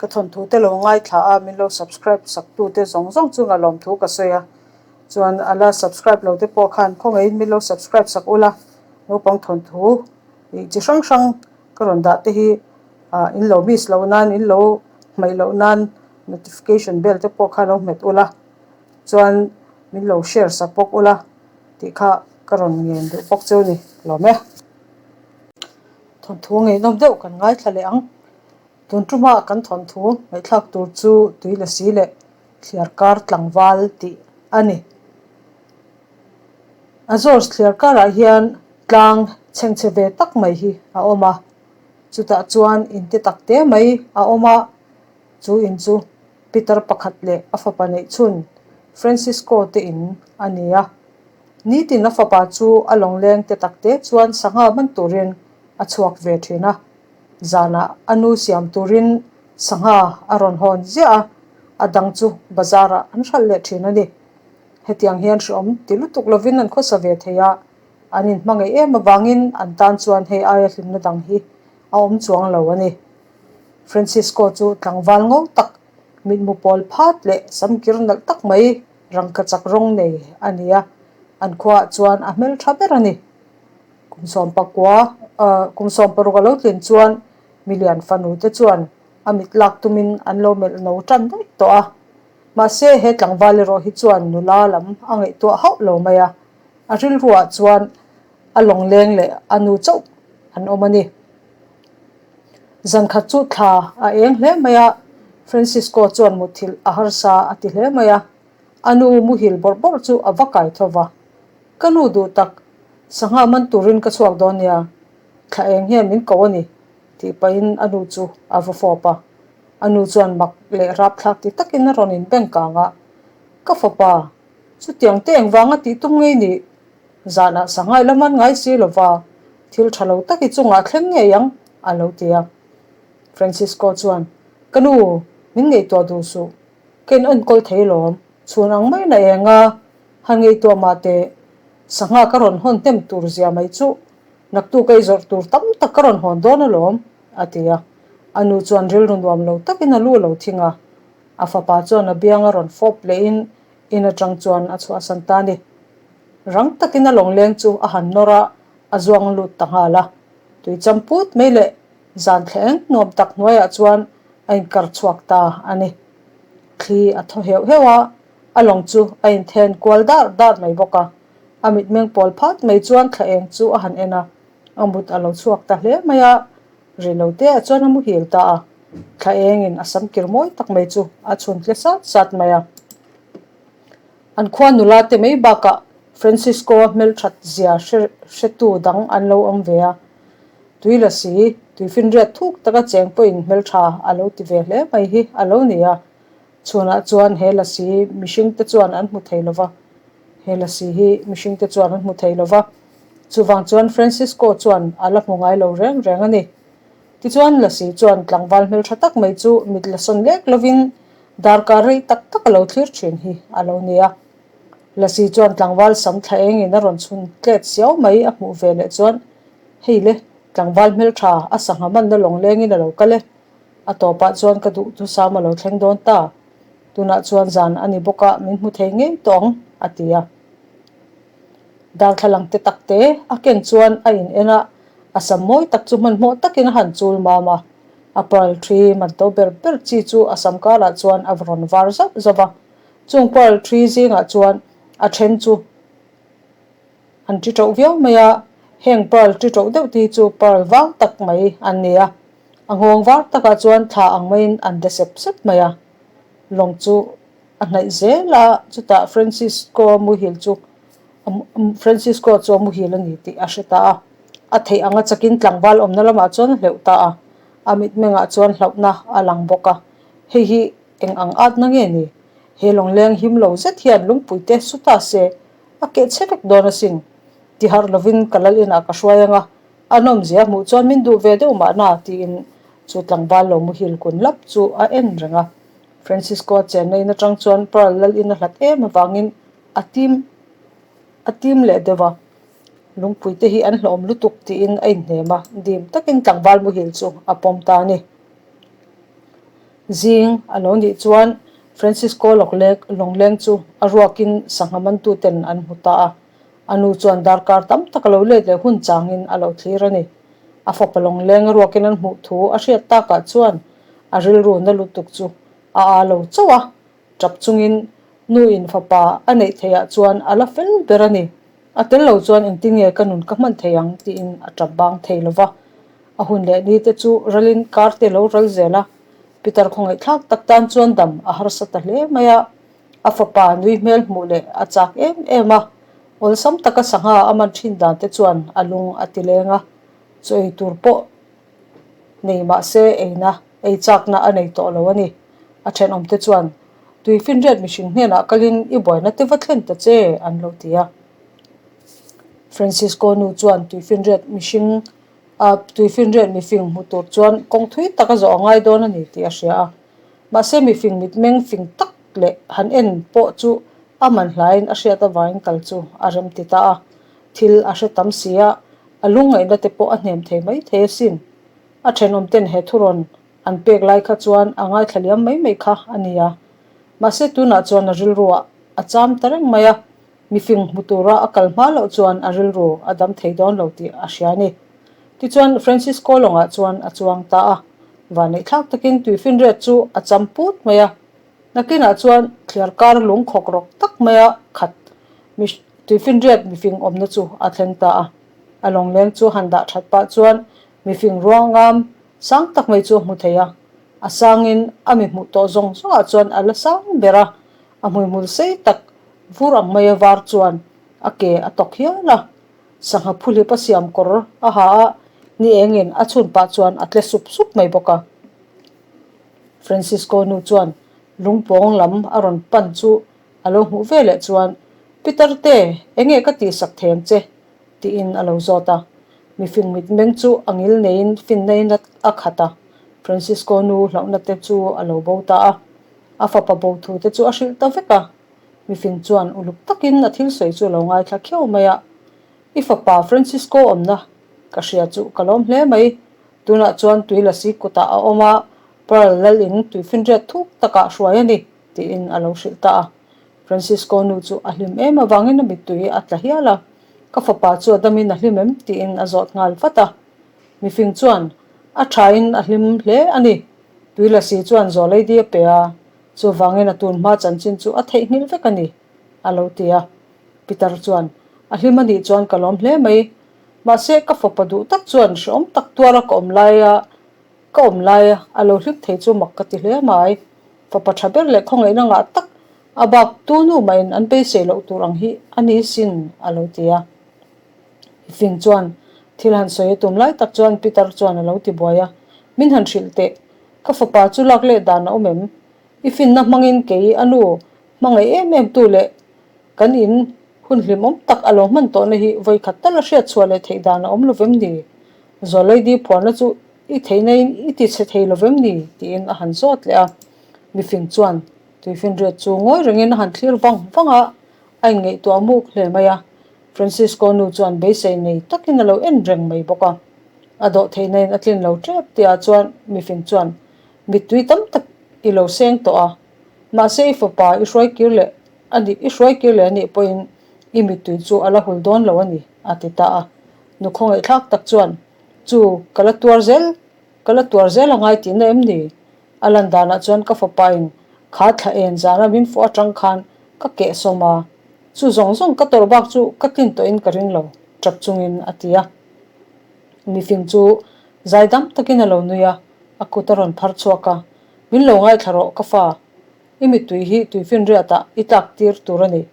Ka thawnthu te lo ngaithla a, min lo subscribe sak tu te zawng zawng chunga lawmthu ka sawi a. Chuan a la subscribe lo te pawh khan khawngaihin min lo subscribe sak ula, naupang thawnthu ih chi hrang hrang ka rawn dah te hi ah in lo miss loh nan in lo hmaih loh nan notification bell te pawh kha lo hmet ula chuan min lo share sak bawk ula tih kha ka rawn ngen duh bawk chu ni lawm e. Thawnthu ngeihnawm deuh kan ngaithla leh ang. Tun ṭuma kan thawnthu ngaihthlak tur chu tui la si leh thliar kar tlangval tih a ni. Azores thliar karah hian tlang chhengchhe ve tak mai hi a awm a, chutah chuan in te tak te mai a awm a, chu in chu Peter pakhat leh a fapa neih chhun Francisco te in a ni a. Nitin a fapa chu a lawngleng te tak te chuan sangha man turin a chhuak ve thin a. Zanah a nu siam turin sangha a rawn hawn ziah a, a dang chu bazarah an hralh leh thin a ni. Hetiang hian hreawm ti lutuk lovin an khawsa ve thei a, an inhmangaih em avangin an tan chuan hei aia hlimna dang hi a awm chuang lo a ni. Francisco chu tlangval ngo tak, mitmu pawl phat leh samkir nalh tak mai rangkachak rawng nei a ni a, an khuaah chuan a hmeltha ber a ni. Kum sawmpakua kum sawmparuk a lo tlin chuan milian fanu te chuan a mit lak tumin an lo melh no tan daih tawh a. Mahse he tlangval erawh hi chuan nula lam a ngaihtuah hauh lo mai a, a rilruah chuan a lawngleng leh a nu chauh an awm a ni. Zankhat chu thla a eng hle mai a, Francisco chuan muthilh a harsa a ti hle mai a, a nu muhil bawrh bawrh chu a va kai tho va. Ka nu duh tak, sangha man turin ka chhuak dawn nia, thla eng hian min ko a ni, tih pahin a nu chu a va fawp a. A nu chuan mak leh rapthlak ti takin a rawn inbeng kang a, Ka fapa, chutiang te engvanga tih tum ngei nih? Zanah sangha i la man ngai si lova, thil tha lo tak i chungah thleng ngei ang, a lo ti a. Francisco chuan, Ka nu, min ngaihtuah duh suh, ka in enkawl thei lawm, chhun ang mai na eng a, Han ngaihtuah mah teh, sangha ka rawn hawn hnem tur zia mai chuh, naktuk ei zawrh tur tam tak ka rawn hawn dawn alawm, a ti a. A nu chuan rilru nuam lo takin a lu a lo thing a. A fapa chuan a biang a rawn fawp lehin in atang chuan a chhuahsan ta a ni. Rang takin a lawngleng chu a han nawr a, a zuang lut ta nghal a. Tui cham put mai leh zan thleng nuam tak hnuaiah chuan a inkar chhuak ta a ni. Thli a thaw heuh heuh a, A lawng chu a inthen kual dar dar mai bawk a, a mitmeng pawl phat mai chuan thla eng chu a han en a, a mut a lo chhuak ta hle mai a, rei lo te ah chuan a muhil ta a, thla engin a sam kir mawi tak mai chu a chhun tle sat sat mai a. An khua nula te mai bakah Francisco-a hmelthat zia hretu dang an lo awm ve a, tui la si, tuifinriat thuk taka cheng pawhin hmeltha a lo ti ve hle mai hi a lo ni a, Chhunah chuan he lasi mihringte chuan an hmu thei lo va, he lasi hi mihringte chuan an hmu thei lo va, chuvang chuan Francisco chuan a la hmu ngai lo reng reng a ni. Tichuan lasi chuan tlangval hmeltha tak mai chu mit la sawn lek lovin darkar rei tak tak a lo thlir thin hi a lo ni a. Lasi chuan tlangval sam thla engin a rawn chhun tlet siau mai a hmuh ve leh chuan, Hei le, tlangval hmeltha a sangha manna lawnglengin a lo kal e. A tawpah chuan ka duh thusam a lo thleng dawn ta. Tunah chuan zan a ni bawk a, min hmu thei ngei tawh ang, a ti a. Darthlalang te tak te a ken chuan a in en a, a sam mawi tak chu hmanhmawh takin a han chul mam a. A pearl thi man to ber ber chi chu a sam karah chuan a rawn var zauh zauh va. Chung pearl thi zingah chuan a then chu An ti ṭoh viau mai a, heng pearl ti ṭoh deuh te hi chu pearl vang tak mai an ni a, a nghawng var takah chuan thla ang maiin an de sep sep mai a. Lawng chu a hnaih zel a, chutah Francisco muhil chu Francisco chu a muhil a ni tih a hre ta a, a theih anga chakin tlangval awmna lamah chuan a hleuh ta a, a mitmengah chuan hlauhna a lang bawk a, hei hi eng ang atna nge ni? He lawngleng him lo zet hian lungpuite su ta se A keh chhe vek dawn asin. Ti harh lovin ka lal inah ka hruai ang a, a nawmzia hmuh chuan min duh ve deuh mahna tiin chu tlangval lo muhil kun lap chu a en reng a. Francisco a chenna in atang chuan Pearl lal in a hlat em avangin a tim a tim leh deuh a. Lungpui te hi an hlawm lutuk tiin a inhnem a, dim takin tlangval muhil chu a pawm ta a ni. Zing a lo nih chuan Francisco Lawklek lawngleng chu a ruakin sangha mantuten an hmu ta a. A nu chuan darkar tam tak a lo let leh hun changin a lo thlir a ni. A fapa lawngleng a ruakin an hmuh thu a hriat takah chuan a rilru na lutuk chu a aa lo chauh a. Tap chungin nu in fapa a neih theihah chuan a la fel ber a ni. A tel lo chuan engtin nge ka nun ka hman thei ang tiin a tap bang thei lo va. A hun leh ni te chu ralin kar te lo ral zel a, Peter khawngaihthlak tak tan chuan dam a harsa ta hle mai a. A fapa nui hmel hmuh leh a chak em em a, awlsam taka sangha a man thin dan te chuan a lung a ti leng a, chaw ei tur pawh nei mahse eina ei chakna a nei tawh lo a ni. A thenawmte chuan, Tuifinriat mihring hnenah kalin i buaina te va thlen ta che, an lo ti a. Francisco nu chuan tuifinriat mihring a tuifinriat mifing hmu tur chuan kawng thui tak a zawh a ngai dawn a ni tih a hria a. Mahse mifing mitmeng fing tak leh han en pawh chu a man hlaiin a hriat avangin kal chu a rem ti ta a. Thil a hre tam si a, a lungngaihna te pawh a hnem thei mai thei asin. A thenawmten he thurawn an pek lai kha chuan a ngaithla liam mai mai kha a ni a. Mahse tunah chuan a rilruah a cham ta reng mai a, mifing hmu tura a kal hma loh chuan a rilru a dam thei dawn lo tih a hria a ni. Tichuan Francisco lawngah chuan a chuang ta a, vanneihthlak takin tuifinriat chu a cham put mai a. Nakinah chuan thliarkar lung khawk rawk tak maia khat mi tuifinriat mifing awmna chu a thleng ta a. A lawngleng chu han dah that pah chuan mifing ruangam sang tak mai chu a hmu thei a. A sangin a mi hmuh tawh zawng zawngah chuan a la sang ber a, a hmuihmul sei tak vur ang maia var chuan a ke a tawk hial a. Sangha phuhlip a siam kawr a ha a, ni engin a chhun pah chuan a tle sup sup mai bawk a. Francisco nu chuan lungpawng lam a rawn pan chu a lo hmuh ve leh chuan, Peter te, enge ka tihsak thei ang che? tiin a lo zawt a. Mifing mitmeng chu a ngil neiin finna in a khat a, Francisco nu hlauhna te chu a lo bo ta a. A fapa bo thu te chu a hrilh ta vek a. Mifing chuan uluk takin a thil sawi chu a lo ngaithla khiau mai a, I fapa Francisco awmna ka hria chu ka lawm hle mai. Tunah chuan tui lasi kutah a awm a, Pearl lal in tuifinriat thuk takah hruai a ni, tiin a lo hrilh ta a. Francisco nu chu a hlim em avangin a mittui a tla hial a, Ka fapa chu a damin a hlim em? tiin a zawt nghal vat a. Mifing chuan, A thain a hlim hle a ni. Tui lasi chuan Zawleidi a pe a, chuvangin a tun hma chanchin chu a theihnghilh vek a ni, a lo ti a. Peter chuan, A hlim a nih chuan ka lawm hle mai. Mahse, ka fapa duh tak chuan hrehawm tak tuara ka awm laia ka awm laia a lo hlim thei chu mak ka ti hle mai. Fapa tha ber leh khawngaihna ngah tak a bak tu nu mahin an beisei loh tur ang hi a ni sin, a lo ti a. Fing chuan thil han sawi a tum lai tak chuan Peter chuan a lo ti buai a, Min han hrilh teh, ka fapa chu lak leh dan a awm em? I finna hmangin kei a nu hmangaih em em tu leh kan in hun hlimawm tak a lo hman tawhna hi vawikhat tal a hriat chhuah leh theih dan a awm lo vem ni? Zawlaidi phuarna chu i theihna in i ti chhe thei lo vem ni? tiin a han zawt leh a. Mifing chuan tuifinriat chu ngawi rengin a han thlir vang vang a, a inngaihtuah muk hle mai a. Francisco nu chuan beisei nei takin a lo en reng mai bawk a. A dawh theihna in a tlin lo tep tihah chuan mifing chuan mittui tam tak i lo seng tawh a, mahse i fapa i hruai kir leh a nih, i hruai kir leh a nih pawhin i mittui chu a la hul dawn lo a ni, a ti ta a. Nu khawngaihthlak tak chuan, Chu, ka la tuar zel, ka la tuar zel a ngai tihna em ni? A lan danah chuan ka fapa in kha thla en zana min fuh atang khan ka keh sawm a, chu zawng zawng ka tawrh bak chu ka tlin tawhin ka ring lo, tap chungin a ti a. Mifing chu zaidam takin a lo nui a, a kut a rawn phar chhuak a, Min lo ngaithla rawh ka fa, i mittui hi tuifinriatah i tlak tir tur a ni.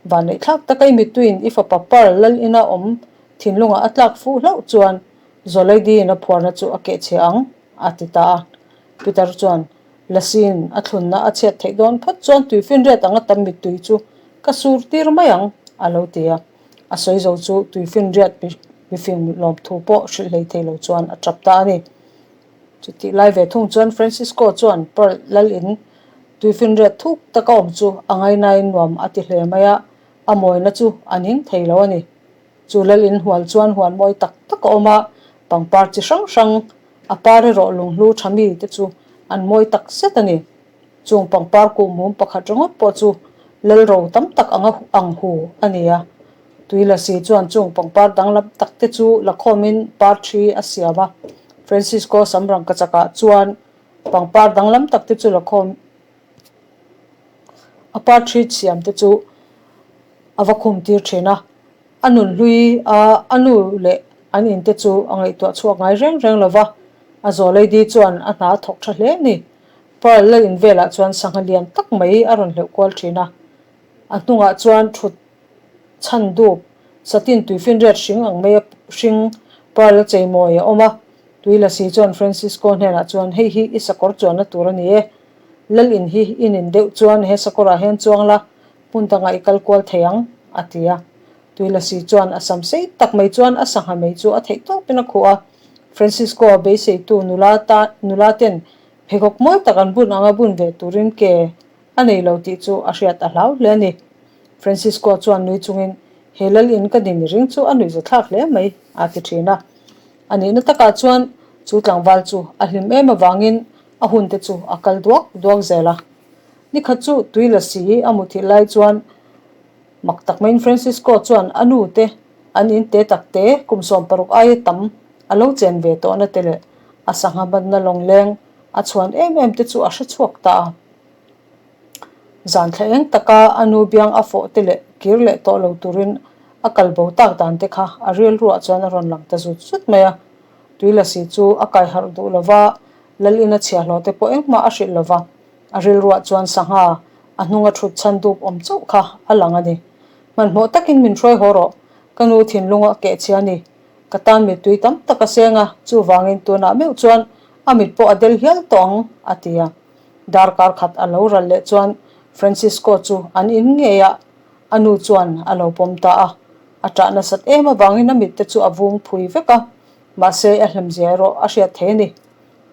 Vanneihthlak taka i mittuiin i fapa Pearl lal ina awm thinlungah a tlak fuh hlauh chuan Zawlaidiin a phuarna chu a keh chhe ang, a ti ta a. Peter chuan Lasiin a thlunna a chhiat theih dawn phawt chuan tuifinriat anga tam mittui chu ka sur tir mai ang, a lo ti a. A sawi zo chu tuifinriat mifing lawmthu pawh hrilh hlei thei lo chuan a tap ta a ni. Chutih lai ve thung chuan Francisco chuan Pearl lal in tuifinriat thuk taka awm chu a ngainain nuam a ti hle mai a, a mawina chu a ning thei lo a ni. Chu lal in hual chuan huan mawi tak tak a awm a, pangpar chi hrang hrang, a par erawh lunghlu tha mi te chu An mawi tak zet a ni. Chung pangpar kuhmum pakhat ringawt pawh chu lal ro tam tak anga ang hu a ni a. Tuilasi chuan chung pangpar danglam tak te chu la khawmin par thi a siam a. Francisco Samrangka chakah chuan pangpar danglam tak te chu la khawm a par thi siam te chu a va khum tir thin a. A nun hlui a, a nu leh an in te chu a ngaihtuah chhuak ngai reng reng lo va, a zaw lady chuan a hna a thawk tha hle a ni. Pearl la in velah chuan sangha lian tak mai a rawn hleuh kual thin a, a hnungah chuan thut chhan dup satin tuifinriat hring ang mai a hring Pearl a cheimawi a awm a. Tuilasi chuan Francisco hnenah chuan hei hi i sakawr chuanna tur a ni e, lal in hi i nin deuh chuan he sakawrah hian chuang la, Hmun dangah i kal kual thei ang, a ti a. Tuilasi chuan a sam sei tak mai chuan a sangha mei chu a theih tawpin a khuh a. Francisco-a beiseitu nula ta nula ten pheikhawk mawi tak an bun anga bun ve turin ke a nei lo tih chu a hriat a hlau hle a ni. Francisco chuan nui chungin, He lal in ka ni ring chu a nuihza thlak hle mai, a ti thin a. A nihna takah chuan chu tlangval chu a hlim em avangin a hunte chu a kal duak duak zel a. Nikhat chu tui la si a mu thih lai chuan mak tak maiin Francisco chuan a nu te an in te tak te kum 16 aia tam a lo chen ve tawhna te leh a sangha hmanna lawngleng a chhuan em em te chu a hre chhuak ta a. Zan thla eng taka a nu biang a fawh te leh kir leh tawh lo turin a kal bo tak dan te kha a rilruah chuan a rawn lang ta zut zut mai a. Tui la si chu a kai harh duh lova, lal ina chhiahhlawh te pawh engmah a hrilh lova. A rilruah chuan sangha a hnunga thut chhan dup awm chauh kha a lang a ni. Hmanhmawh takin min hruai haw rawh, ka nu thinlunga keh chhia a ni. Ka tan mittui tam tak a seng a, chuvangin tunah meuh chuan a mit pawh a del hial tawh ang, a ti a. Darkar khat a lo ral leh chuan Francisco chu an in ngei a, a nu chuan a lo pawm ta a. A ṭah nasat em avangin a mitte chu a vung phui vek a, mahse a hlimzia erawh a hriat thei a ni.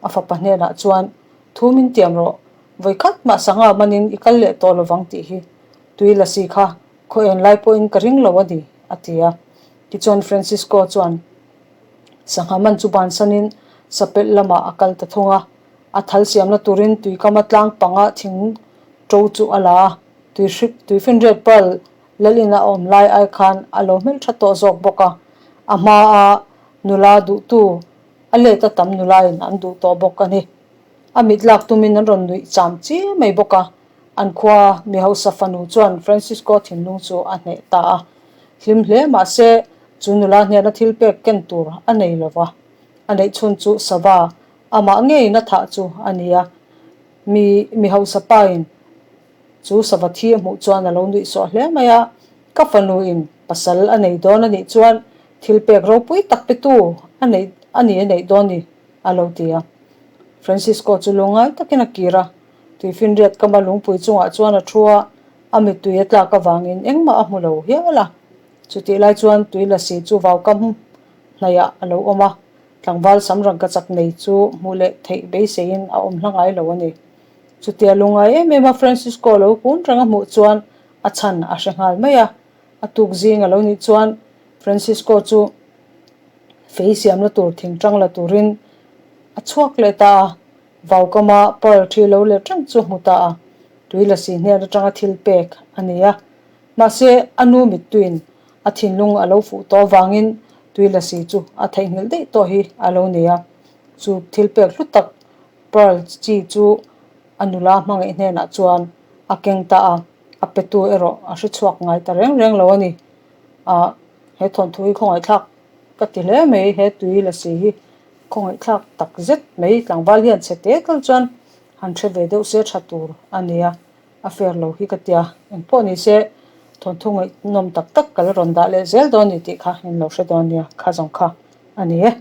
A fapa hnenah chuan Thu min tiam rawh, vawi khat mah sangha manin i kal leh tawh lovang tih hi tui la si kha khaw en lai pawhin ka ring lo a ni, a ti a. Tichuan Francisco chuan sangha man chu bansanin sapelh lamah a kal ta thung a, a thal siamna turin tuikama tlang panga thing ṭo chu a la a, tui tuifinriat pearl lal ina a awm lai ai khan a lo hmelṭha tawh zawk bawk a, a hmaa nula duhtu a let a tam nulain an duh tawh bawk a ni. A mit lak tumin an rawn nuih cham chi mai bawk a, an khua mi hausa fanu chuan Francisco thinlung chu a hneh ta a. Hlim hle mah se chu nula hnena thil pek ken tur a nei lo va, a neih chhun chu sava amah ngeiin a thah chu a ni a. Mi mi hausa pain chu sava thi a hmuh chuan a lo nuih sawh hle mai a, ka fanuin pasal a nei dawn a nih chuan thil pek ropui tak petu a neih a ni a neih dawn ni a lo ti a. Francisco chu lungngai takin a kir a, tuifinriat kama lungpui chungah chuan a thu a, a mittui a tlak avangin engmah a hmu lo hial a. Chutih lai chuan tui lasi chu vaukam hnaihah a lo awm a, tlangval sam rangka chak nei chu hmuh leh theih beiseiin a awm hla ngai lo a ni. Chutia lungngai em em a Francisco lo kun reng a hmuh chuan a chhan a hre nghal mai a, a tuk zing a lo nih chuan Francisco chu Fei siamna tur thing tang la turin a chhuak leh ta a, vaukama pearl thi lo leh tang chu a hmu ta a, tui lasi hnen atanga thil pek a ni a. Mahse, a nu mittuiin a thinlung a lo fuh tawh avangin tui lasi chu a theihnghilh daih tawh hi a lo ni a. Chu thil pek hlu tak pearl chi chu a nula hmangaih hnenah chuan a keng ta a, a petu erawh a hre chhuak ngai ta reng reng lo a ni. Ah. He thawnthu hi khawngaihthlak ka ti hle mai, he tui lasi hi khawngaihthlak tak zet mai tlangval hian chhe te tal chuan han hre ve deuh se tha tur a nia, a fair lo hi ka tia, engpawh ni se thawnthu ngaihnawm tak tak ka la rawn dah leh zel dawn ni tih kha in lo hre dawn nia, kha zawng kha a ni e.